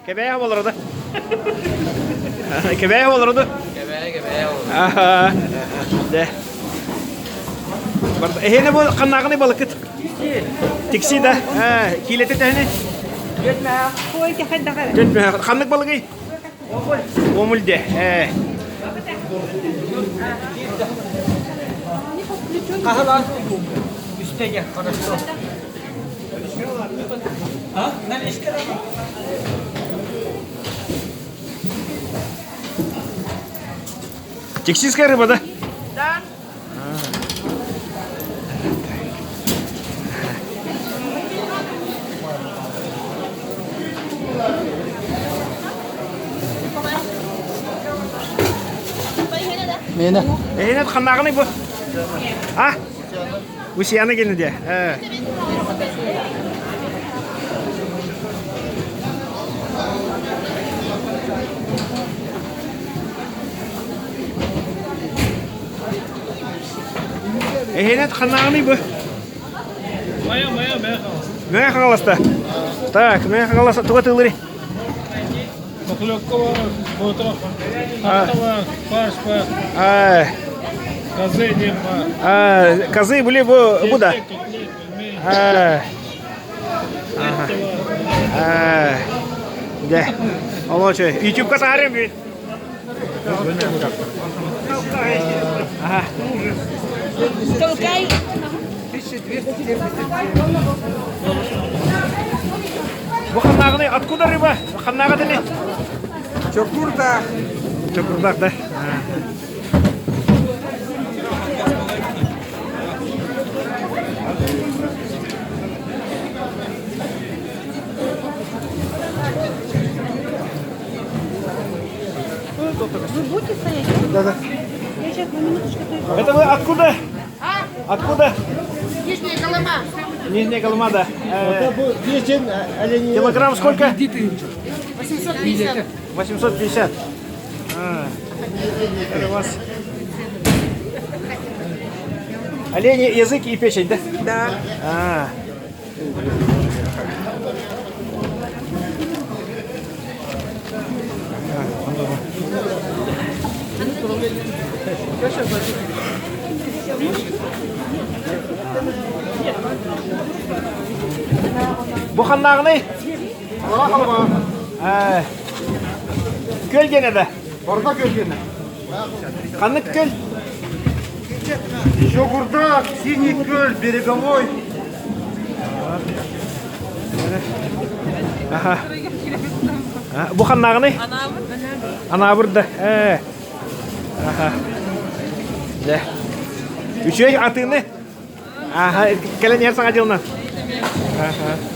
Кэбээһэ болоро да? Кэбээһэ болоро да? Кэбээһэ, кэбээһэ болоро. Аха. Дэ. Эһиэнэ бу ханнааҕыный балыкыт? Тикси да? Киилэтэ төһөнүй? 4 Ханнык балыгый? Омуль де. Хаһылаан үстэге хорошо. А? Наличка Тексильская рыба, да? Да. Мені. Эһинет ханнааҕыный бу? А? Усияны кэлин диэ. Эһинет ханнааҕыный бу? Мая, мая, мая хаҥалас. Мэҥэ Хаҥаласта. Так, Мэҥэ Хаҥалас туга тыылырый? Похлебка бар, боотурах бар, бар, фарш бар, А, казы диэн бар. а, казы были бу, бу да. Котлет, пельмень, А, эт бар. а, да. Олоче, YouTube-ка таарым бит. Ага. Толкай. Бу ханнааҕыный откуда рыба? Ханнааҕа тили? Чокурдаах. Чокурдаах да. Вы будете стоять? Да, да. Я сейчас на минуточку. Это вы откуда? А? Откуда? Нижняя Колыма. Нижняя Колыма, да. Килограмм сколько? 850. 850. А, это у вас оленей язык и печень, да? Да. А. Бу ханнааҕыный? Күөл диэн да? Орда көлгені. Ханнык күөл? Чокурдак, Синий көл, Береговой. Аха. Бу ханнааҕыный? Анаабыр да. Э. Аха. Дэ. Үчүгэй атыыны. Аха, кэлэн иһэр саҥа дьылынан. Аха.